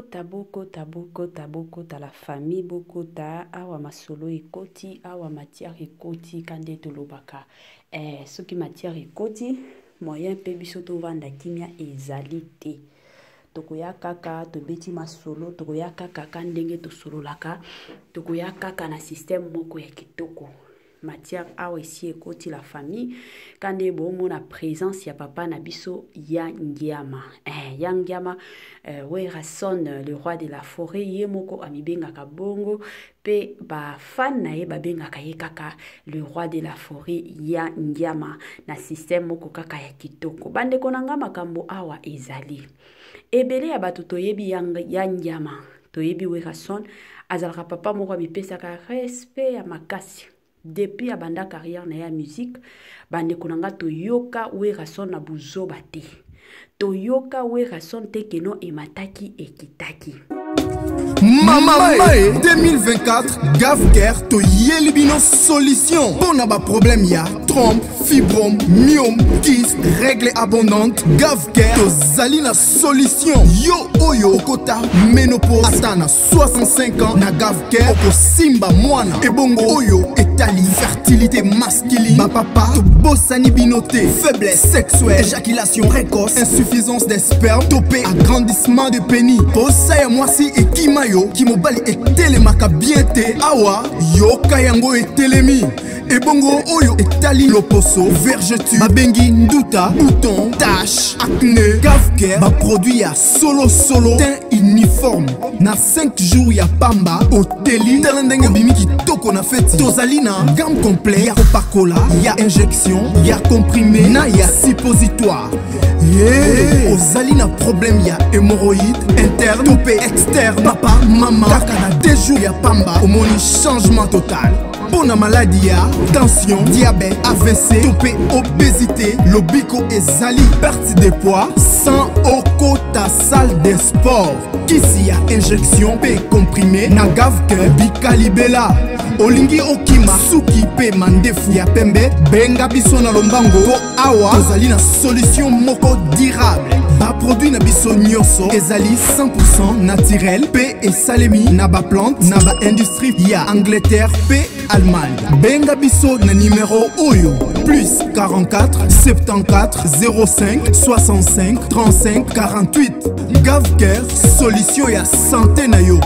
Bokota bokota bokota bokota la famille bokota awa masolo ekoti awa matière ekoti ka nde tolobaka eh, soki matière ekoti moyen mpe biso tovanda kimia ezali te tokoya kaka tobeti masolo tokoya kaka ka ndenge tosololaka tokoya kaka na système moko ya kitoko matière awa esi ekoti la famille ka nde bomona présence ya papa na biso ya ngiama eh, ya ngiama eh, werason le roi de la forêt ye moko amibengaka bongo mpe bafan na ye babengaka ye kaka le roi de la forêt ya ngiama na système moko kaka ya kitoko bandeko na nga makambo awa ezali ebele ya bato toyebi ya, ya ngiama toyebi werason azalaka papa moko amipesaka respect ya makasi depuis abanda carrière na ye ya musique bandeko na nga toyoka werason na buzoba te toyoka werason te keno emataki ekitaki mama mae 2024 gafker toyeli bino solution mpo na baproblème ya trompe fibrome myome kyste règle abondante gafker tozali na solution yo oyo okota ménopause ata na 65 ans na gafker okosimba mwana ebongo oyo etali fertilité masculine bapapa tobosani bino te faiblesse sexuelle éjaculation précoce insuffisance des sperme to mpe agrandissement de pénis posa ya mwasi ekima yo kimobali etelemaka bien te awa yoka yango etelemi ebongo oyo etali loposo vergeture babengi nduta bouton tache acne gafker baproduit ya solosolo teint uniforme na 5 jours ya pamba oteli tala ndenge obimi kitoko na feti tozali na gamme complet ya kopakola ya injection ya comprime na ya suppositoire ye ozali na problème ya hémorroïde interne to mpe externe papa mama kaka na 2 jours ya pamba omoni changement total mpo na maladi ya tension diabète avc to mpe obésité lobiko ezali perte de poids sans okota salle de sport kisi ya injection mpe comprime na gavke bikalibela olingi okima suki mpe mandefu ya pembe benga biso na lombango mpo awa tozali na solution moko durable baproduit na biso nyonso ezali 100 naturel mpe esalemi na baplante na baindustrie ya angleterre mpe allemagne benga biso na nimero oyo plus 44 74 05 65 35 48 gavcare solution ya sante na yo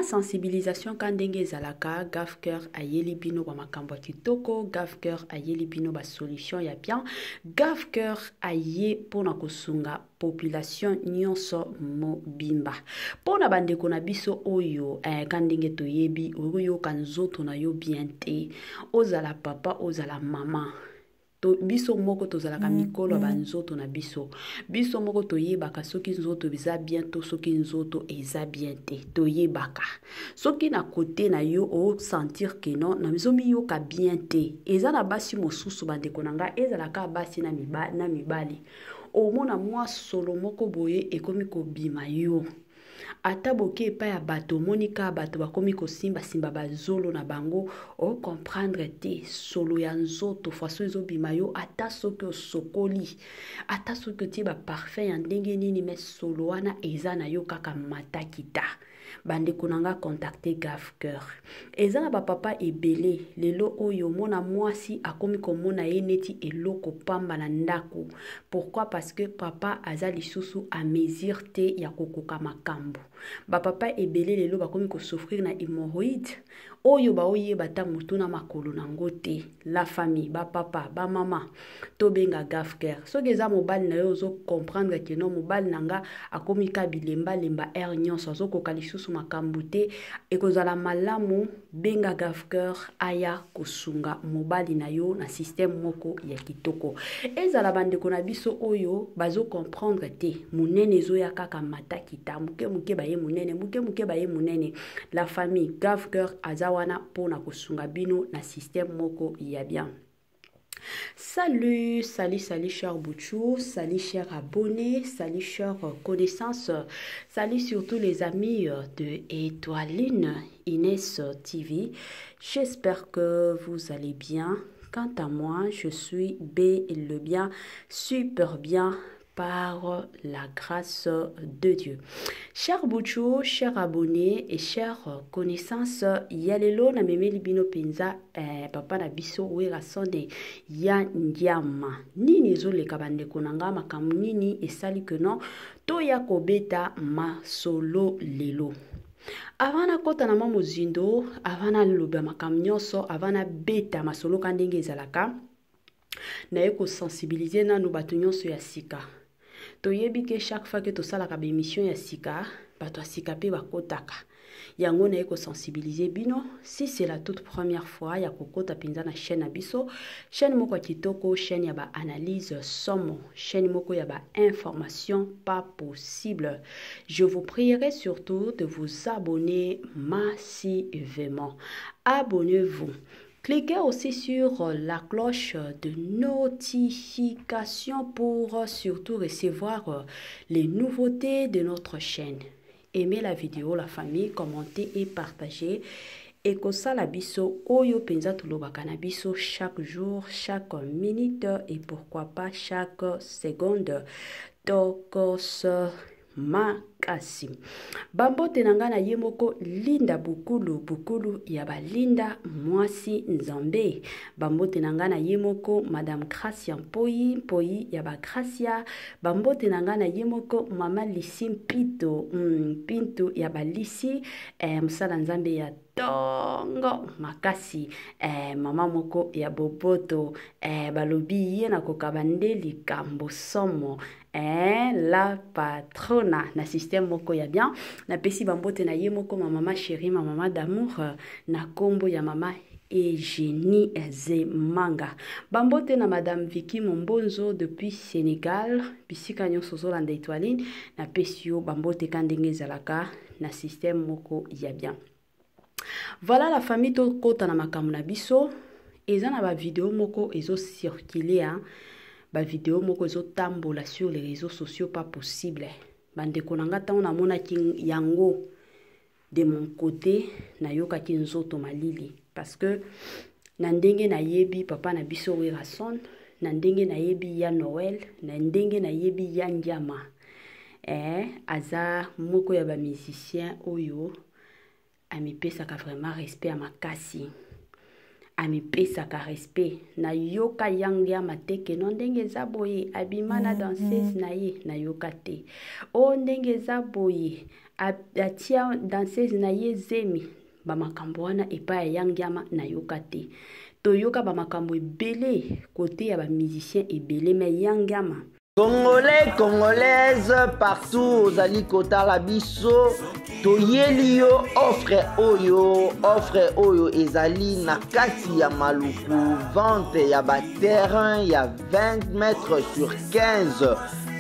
mwa sensibilisation ka ndenge ezalaka gafcœur ayeli bino bamakambo ya kitoko gafcœur ayeli bino basolution ya bien gafcœur aye mpo na kosunga population nyonso mobimba mpo na bandeko na biso oyo eh, ka ndenge toyebi oyoka nzoto na yo bien te ozala papa ozala mama to, biso moko tozalaka mikolo ya banzoto na biso biso moko toyebaka soki nzoto eza bien to soki nzoto eza bien te toyebaka soki na kote na yo osentir ke non nazomiyoka bien te eza na basi mosusu bandeko na ngai ezalaka basi na, miba, na mibali omona mwa solo moko boye ekomi kobima yo ata boke epai ya bato omoni kaka bato bakomi kosimbasimba bazolo na bango ocomprendre te solo ya nzoto façon ezobima yo ata soki osokoli ata soki otie baparfum ya ndenge nini me solo wana eza na yo kaka matakita bandeko na nga contacte gave cœur eza na bapapa ebele lelo oyo omona mwasi akomi komona ye neti eloko pamba na ndako pourquoi parce que papa aza lisusu a mesure te ya kokoka makambo bapapa ebele lelo bakomi kosouffrir na hémorroïde oyo baoyeba ata motu na makolo nango te la famille bapapa bamama tobenga gafker soki eza mobali na yo ozo comprendre ke no mobali na nga akomi ka bilembalemba heure nyonso azokoka lisusu makambo te ekozala malamu benga gafker aya kosunga mobali na yo na systeme moko ya kitoko ezala bandeko na biso oyo bazo comprendre te monene ezoya kaka matakita moke moke baye monene moke moke baye monene la famille gafker aza wana mpo na kosunga bino na systeme moko ya bien Salut, salut, salut cher Bouchou, salut cher abonné, salut cher connaissance, salut surtout les amis de Étoiline Inès TV. J'espère que vous allez bien. Quant à moi, je suis bel et bien, super bien par la grâce de Dieu. Cher Buchu, cher abonné et chers connaissances, ya lelo namemeli bino penza eh, papa na biso Werrason ya Ngiama. Nini ezoleka bandeko na nga, makambo nini esali que non toya kobeta masolo lelo. Avant nakota na mwa mozindo, avant naloba makambo nyonso, avant nabeta masolo ka ndenge ezalaka, naye kosensibiliser nanu bato nyonso ya sika. Toyebi ke chaque fois ke tosalaka ba émission ya sika, bato ya sika mpe bakotaka. Yango naye kosensibiliser bino, si c'est la toute première fois ya kokota mpenza na chaîne na biso, chaîne moko ya kitoko, chaîne ya ba analyse somo, chaîne moko ya ba information pas possible. Je vous prierai surtout de vous abonner massivement. Abonnez-vous. Cliquez aussi sur la cloche de notification pour surtout recevoir les nouveautés de notre chaîne. Aimez la vidéo, la famille, commentez et partagez. Ekosala biso oyo penza tolobaka na biso chaque jour, chaque minute et pourquoi pas chaque seconde. Tokos makasi. Bambote na nga na ye moko Linda Bukulu, Bukulu ya balinda mwasi Nzambe. Bambote na nga na ye moko Madame Gracia Mpoyi, Mpoyi ya ba Gracia. Bambote na nga na ye moko Mama Lisi Mpito, Mpinto ya balisi, mosala Nzambe ya tongo makasi, mama moko ya boboto, balobi ye na kokaba nde likambo somo, la patrona na système moko ya bien. Napesi bambote na ye moko ma mama chérie, ma mama d'amour, na kombo ya mama Eugénie Zemanga. Bambote na Madame Vicky Mombonzo depuis Sénégal, bisika nyonso ozolanda Étoiline, napesi yo bambote ka ndenge ezalaka na système moko ya bien. Voilà la famille, tokota na makambo na biso. Eza na ba vidéo moko ezo circuler, hein. Ba vidéo moko ezo tambola sur les réseaux sociaux, pas possible. Bandeko na nga, ntango namonaki yango de mon côté, nayokaki nzoto malili, parce que na ndenge nayebi papa na biso Werrason, na ndenge nayebi ya Noël, na ndenge nayebi ya Ngiama, aza moko ya ba musicien oyo amipesaka vraiment respect ya makasi, amipesaka respect. Nayoka ya Ngiama te ke no ndenge eza boye abima na danseuse na ye, nayoka te o ndenge eza boye atia danseuse na ye zemi. Bamakambo wana epai ya Ngiama nayoka te. Toyoka bamakambo ebele kote ya bamusicien ebele, mais ya Ngiama. Congolais, Congolaise, partout ozali kotala biso, toyeli yo offre oyo, offre oyo ezali na kati ya Maluku, vente ya ba terrain ya 20 mètres sur 15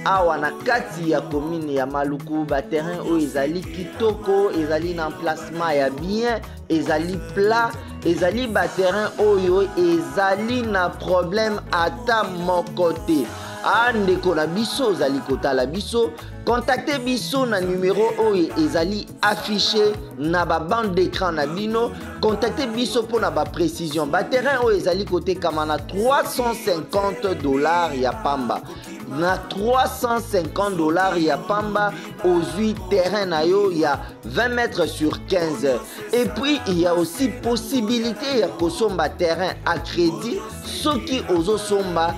awa na kati ya commune ya Maluku. Ba terrain oyo ezali kitoko, ezali na emplacement ya bien, ezali plat, ezali ba terrain oyo ezali na problème ata moko te. A ndeko na biso ozali kotala biso, contacte biso na numéro oyo ezali affiché na ba bande d'écran na bino. Contacte biso mpona ba précision. Ba terrain oyo ezali kotekama na 350 $ ya pamba. Na 350 $ ya pamba ozwi terrain na yo ya 20 mètres sur 15. Et puis il y a aussi possibilité ya kosomba terrain à crédit, soki ozosomba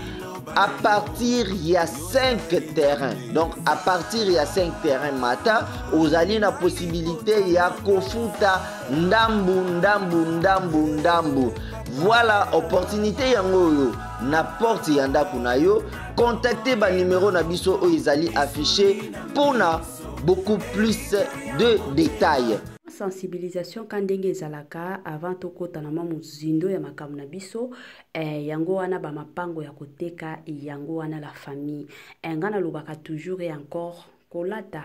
à partir ya 5 terrains. Donc à partir ya 5 terrains mata, ozali na possibilité ya kofuta ndambu ndambu ndambu ndambu. Voilà opportunité yango oyo na porte ya ndako na yo. Contacte ba numéro na biso oyo ezali affiché mpona beaucoup plus de détails. Sensibilisation ka ndenge ezalaka avant tokota na mwa mozindo ya makambo na biso, yango wana ba mapango ya koteka, yango wana la famille. Nga nalobaka toujours et encore, kolata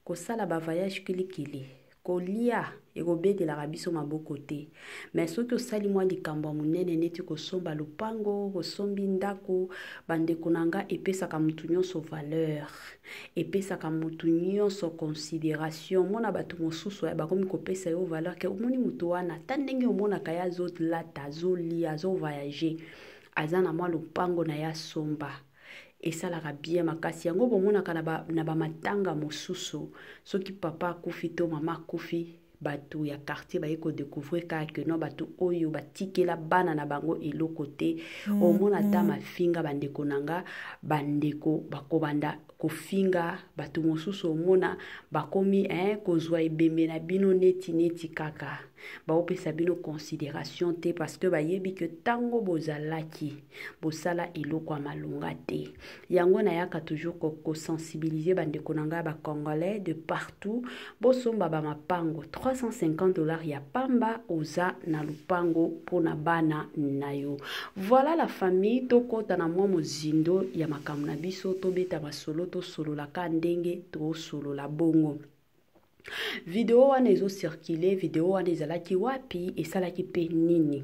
kosala ba voyage kilikili. Kolia ekobetelaka biso maboko te, mais soki osali mwa likambo ya monene neti kosomba lopango, kosombi ndako, bandeko na nga, epesaka motu nyonso valeur, epesaka motu nyonso consideration. Omona bato mosusu bakomi kopesa yo valeur ke omoni motu wana, ata ndenge omonaka ye azolata, azolia, azovoyage, aza na mwa lopango na ye asomba. Esalaka bien makasi. Yango bomonaka na bamatanga mosusu, soki papa akufi to mama akufi, bato ya quartier baye kodécouvrir kaka ke no, bato oyo batikela bana na bango eloko te. Omona ata mafinga, bandeko na nga, bandeko bakobanda kofinga bato mosusu. Omona bakomi kozwa ebembe na bino neti neti kaka baopesa bino considération te, parce que bayebi ke ntango bozalaki bosala eloko ya malonga te. Yango nayaka toujours kosensibiliser bandeko na ngai bacongolais de partout: bosomba bamapango. 350 $ ya pamba, oza na lupango mpona bana na yo. Voilà la famille, tokɔta na mwa mozindo ya makambo na biso, tobeta masolo, tosololaka ndenge tosolola bongo. Video wana ezocircule, video wana ezalaki wapi? Esalaki mpe nini?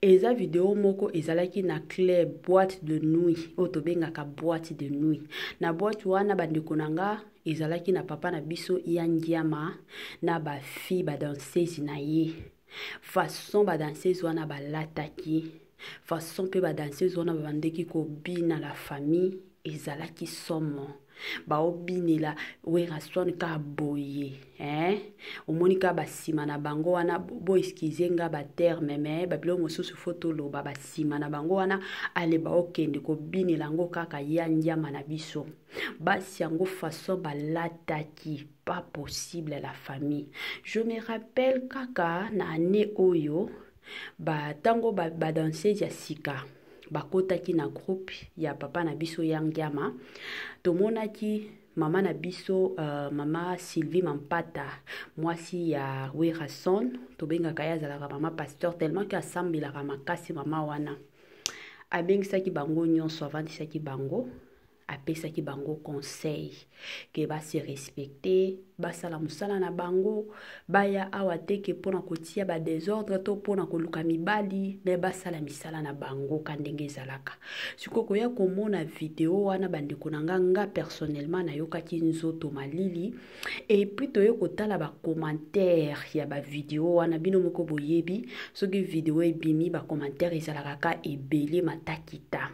Eza video moko ezalaki na club, boîte de nuit, oyo tobengaka boîte de nuit. Na boîte wana, bandeko na nga, ezalaki na papa na biso ya Ngiama na bafille badanseuse na ye. Façon badanseuse wana balataki, façon mpe badanseuse wana babandeki kobina, la famille, ezalaki somo. Baobinela Werrason kaka boye, eh? Omoni kaka basima na bango wana, boexcuser nga baterme, mais babiloko mosusu faut toloba. Basima na bango wana, ale baokende kobinela yango kaka ya Ngiama na biso. Basi yango, façon balataki, pas possible, la famille. Je me rappelle kaka na année oyo batango badanseuse ya sika bakotaki na groupe ya papa na biso ya Ngiama, tomonaki mama na biso, mama Sylvie Mampata, mwasi ya Werrason. Tobengaka ye, azalaka mama pasteur, tellement ke asambelaka makasi. Mama wana abengisaki bango nyonso, avandisaki bango, apesaki bango conseil ke base respecte, basala mosala na bango, baya awa te ke mpona kotia badésordre to mpona koluka mibali, me basala misala na bango ka ndenge ezalaka. Sikoyo koya komona video wana, bandeko na nga, nga personnellement nayokaki nzoto malili. Et puis toye kotala bacommentaire ya bavideo wana. Bino moko boyebi, soki video ebimi, bacommentaire ezalaka ka ebele, matakita.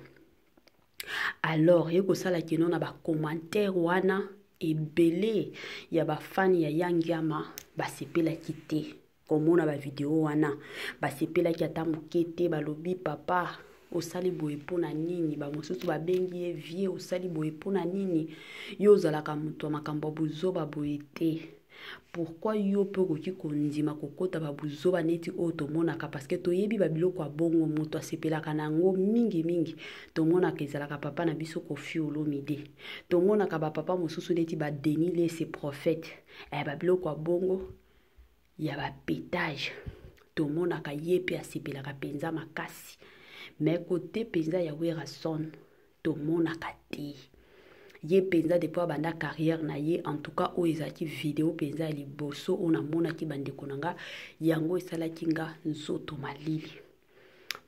Alors ye kosala kino na bacommentaire wana, ebele ya bafani ya ya Ngiama basepelaki te komona bavideo wana, basepelaki ata moke te. Balobi: "Papa, osali boye mpona nini?" Bamosusu babengi ye: "Vieux, osali boye mpona nini? Yo ozalaka moto ya makambo ya buzoba boye te. Pourquoi yo mpe okoki kondima kokɔta babuzoba neti oyo tomonaka?" Parce que toyebi babiloko ya bongo, moto asepelaka na yango mingimingi, tomonaka ezalaka papa na biso Koffi Olomide. Tomonaka bapapa mosusu neti baDenis Lessie, prophète, babiloko ya bongo ya bapétage, tomonaka ye mpe asepelaka mpenza makasi. Mais kote mpenza ya Werrason, tomonaka te ye mpenza depuis abanda carrière na ye. En tout cas, oyo ezalaki video mpenza ya liboso oyo namonaki, bandeko na nga, yango esalaki nga nzoto malili.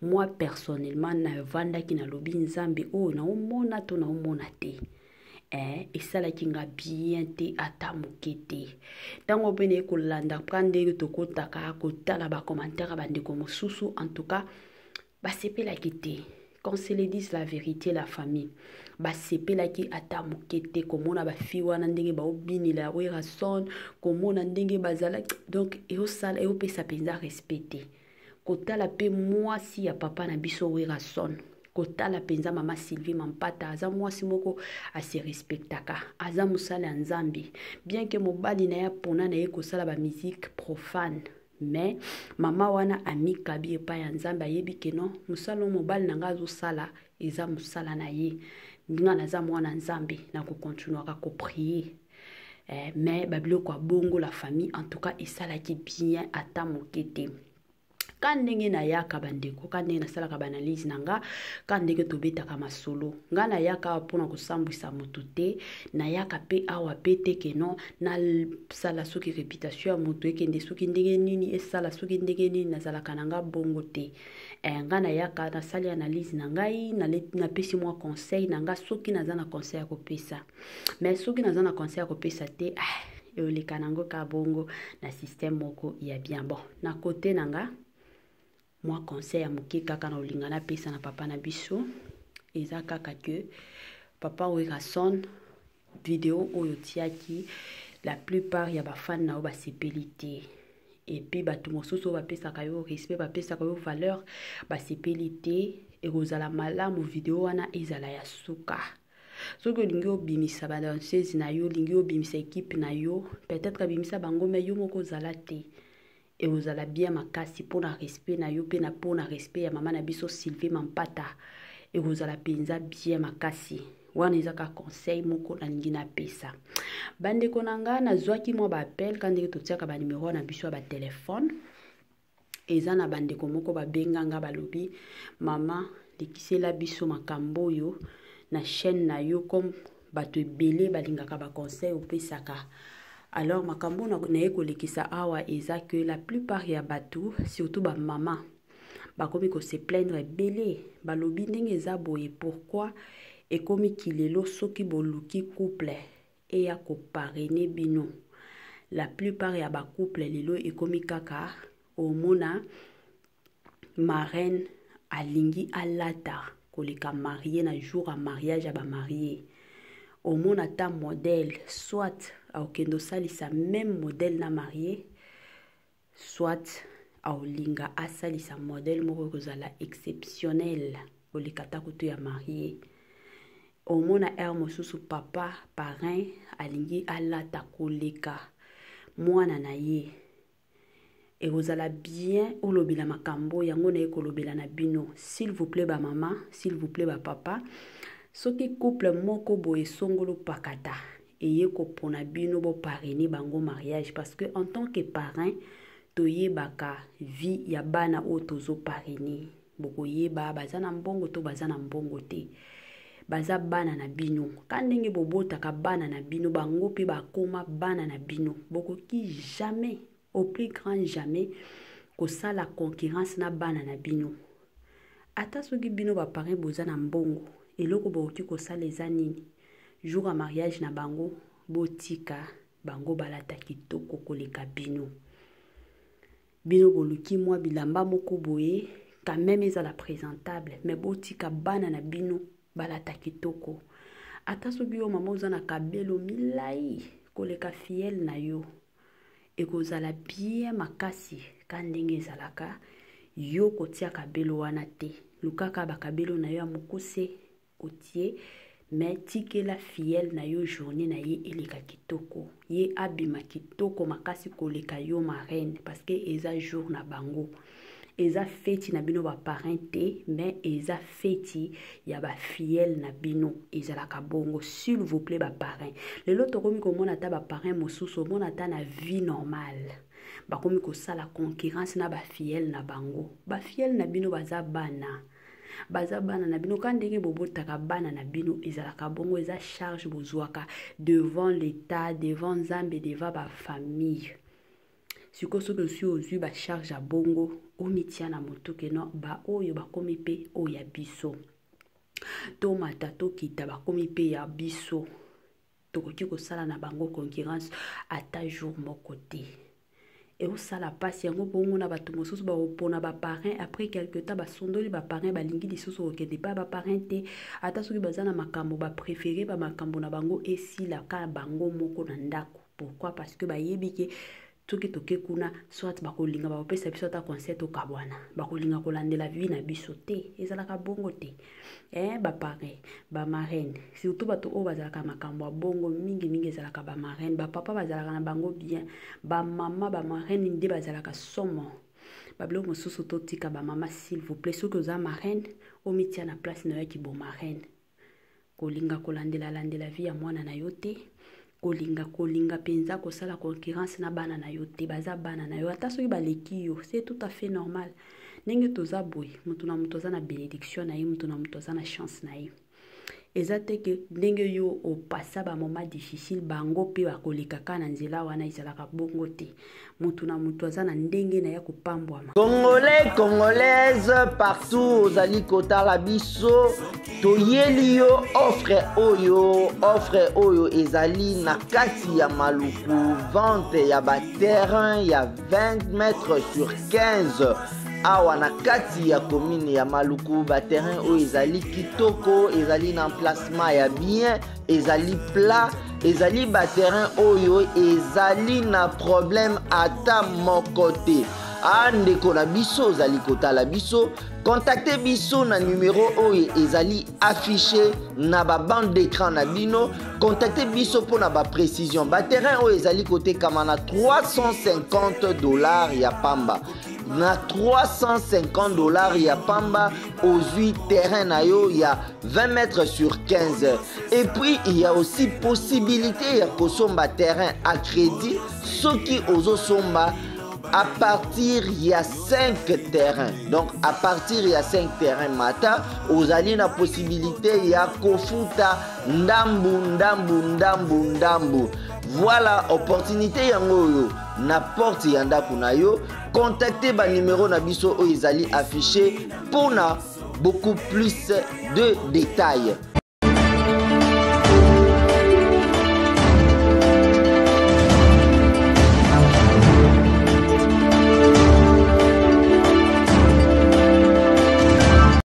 Moi personnellement navandaki, nalobi: "Nzambe, oyo naomona to naomona te?" Esalaki nga bien te, ata moke te. Ntango mpe naye kolanda mpa ndenge tokotaka kotala bacommentaire ya bandeko mosusu, en tout cas basepelaki te. Qu'on se le dise, la vérité, la famille, basepelaki ata moke te komona bafille wana ndenge baobinela Werrason, komona ndenge bazalaki. Donc eosala, eopesa mpenza respect te. Kotala mpe mwasi ya papa na biso Werrason, kotala mpenza mama Sylvie Mampata, aza mwasi moko ase respectaka, aza mosala ya Nzambe. Bien ke mobali na ye apona na ye kosala bamusique profane, mais mama wana amikabi epai ya Nzambe. Ayebi ke non, mosala oyo mobali na ngai azosala eza mosala na ye, nga naza mwana Nzambe, nakokontinuaka koprier. Mais babiloko ya bongo, la famille, en tout cas esalaki bien ata moke te. Ka ndenge nayaka, bandeko, ka ndenge nasalaka baanalyse na nga, ka ndenge tobetaka masolo, nga nayaka awa mpona kosambwisa motu te. Nayaka mpe awa mpe te que non, nasala soki réputation ya motu ekende soki ndenge nini, esala soki ndenge nini. Nazalaka na nga bongo te. Nga nayaka, nasali analyse na ngai, napesi mwa conseil na nga soki naza na conseil ya kopesa. Mais soki naza na conseil ya kopesa te, ah, eleka nango ka bongo na système moko ya bien. Bon, na côté na nga, mwa conseil ya moke kaka na olinga napesa na papa na biso eza kaka ke papa Werrason, video oyo tiaki, la plupart ya bafans na yo basepeli te. Et puis bato mosusu oyo bapesaka yo respect, bapesaka yo valeur, basepeli te. Ekozala malamu video wana ezala ya suka. Soki olingi obimisa badanseuse na yo, olingi obimisa équipe na yo, peut-être abimisa bango, mais yo moko ozala te. Ekozala bien makasi mpona respect na yo mpe na mpona respect ya mama na biso Sylvie Mampata. Ekozala mpenza bien makasi. Wana eza ka conseil moko nalingi napesa bandeko na nga. Nazwaki mwa baappel ka ndenge totiaka banimero na biso ya batelefone. Eza na bandeko moko babenganga, balobi: "Mama, lekisela biso makambo oyo na chaîne na yo, comme bato ebele balingaka baconseil opesaka." Alors makambo naye kolekisa awa eza que la plupart ya bato, surtout bamama, bakomi kose plaindre ebele. Balobi ndenge eza boye, pourquoi ekomi kilelo soki boluki couple eya koparrainer bino? La plupart ya bacouple lelo ekomi kaka omona marraine alingi alata koleka mariée na jour ya mariage ya bamariés. Omona ata modèle, soit akokende osalisa même modèle na mariée, soit aolinga asalisa modèle moko ekozala exceptionnel koleka ata kutu ya mariée. Omona heure mosusu papa parrain alingi alata koleka mwana na ye. Ekozala bien olobela makambo yango naye kolobela na bino. S'il vous plaît bamama, s'il vous plaît bapapa, soki couple moko boye songolo pakata eye kopona bino boparrainer bango mariage, parce que en tant que parrain toyebaka vie ya bana oyo tozoparrainer. Bokoyeba baza na mbongo to baza na mbongo te, baza bana na bino. Ka ndenge bobotaka bana na bino, bango mpe bakóma bana na bino. Bokoki jamais, au plus grand jamais, kosala concurrence na bana na bino. Ata soki bino baparrain boza na mbongo, eloko bokoki kosala eza nini? Jour ya mariage na bango, botika bango balata kitoko koleka bino. Bino boluki mwa bilamba moko boye, quand même ezala présentable, mais botika bana na bino balata kitoko. Ata soki yo mama oza na kabelo milai koleka filleule na yo, ekozala bien makasi ka ndenge ezalaka. Yo kotia kabelo wana te, lukaka bakabelo na yo ya mokuse otie, mais tikela filleule na yo journée na ye eleka kitoko, ye abima kitoko makasi koleka yo marraine, parce que eza jour na bango. Eza feti na bino baparrain te, mais eza feti ya bafilleule na bino. Ezalaka bongo. S'il vous plaît baparrain, lelo tokomi komona ata baparrain mosusu, omona ata na vie normale bakomi kosala concurrence na bafilleule na bango. Bafilleule na bino baza bana, baza bana na bino. Ka ndenge bobotaka bana na bino, ezalaka bongo. Eza charge bozwaka devant l'État, devant Nzambe, devant bafamille. Sikoyo soki osi ozwi bacharge ya bongo, omitia na motu que non, baoyo bakomi mpe oyo ya biso, tomata tokita, bakomi mpe ya biso, tokoki kosala na bango concurrence ata jour moko te. Eosala mpasi yango bongo na bato mosusu bakopona baparrain, après quelque temps basondoli baparrain, balingi lisusu kokende epai baparrain te. Ata soki baza na makambo, bapréférer bamakambo na bango esila kaka bango moko na ndako. Pourquoi? Parce que bayebi ke soki toke kuna, soit bakolinga bakopesa biso ata conseil tokabwana, bakolinga kolandela vie na biso te. Ezalaka bongo te. Baparrain, bamarraine, surtout bato oyo bazalaka makambo ya bongo mingimingi ezalaka bamarraine. Bapapa bazalaka na bango bien, bamama bamarraine nde bazalaka somo. Babiloko mosusu totika bamama, s'il vous plaît. Soki oza marraine, omitia na place na yo ya kibomarraine. Kolinga kolandela-landela vie ya mwana na yo te. Kolinga kolinga mpenza kosala concurrence na bana na yo te. Baza bana na yo, ata soki baleki yo, c'est tout à fait normal. Ndenge toza boye, moto na moto aza na bénédiction na ye, moto na moto aza na chance na ye. Eza te ke ndenge yo opasa bamoment difficile, bango mpe bakoleka kaka na nzela wana. Ezalaka bongo te. Moto na moto aza na ndenge na ya kopambwama. Congolais, Congolaise partout ozali kotala biso, toyeli yo offre oyo. Offre oyo ezali na kati ya Maluku, vente ya baterrain ya 20 mètres sur 15 awa na kati ya commune ya Maluku. Baterrain oyo ezali kitoko, ezali na emplacement ya bien, ezali plat, ezali baterrain oyo ezali na problème ata moko te. A ndeko na biso ozali kotala biso, contacte biso na numero oyo ezali affiché na babande d'écran na bino. Contacte biso mpona baprécision. Baterrain oyo ezali kotekama na 350 $ ya pamba. Na 350 $ ya pamba, ozwi terrain na yo ya 20 mètres sur 15. Et puis il y a aussi possibilité ya kosomba terrain à crédit soki ozosomba à partir ya 5 terrains. Donc à partir ya 5 terrains mata, ozali na possibilité ya kofuta ndambu ndambu ndambu ndambu. Voilà opportunité yango oyo na porte ya ndako na yo. Contacte banumero na biso oyo ezali affiché mpona beaucoup plus de détails.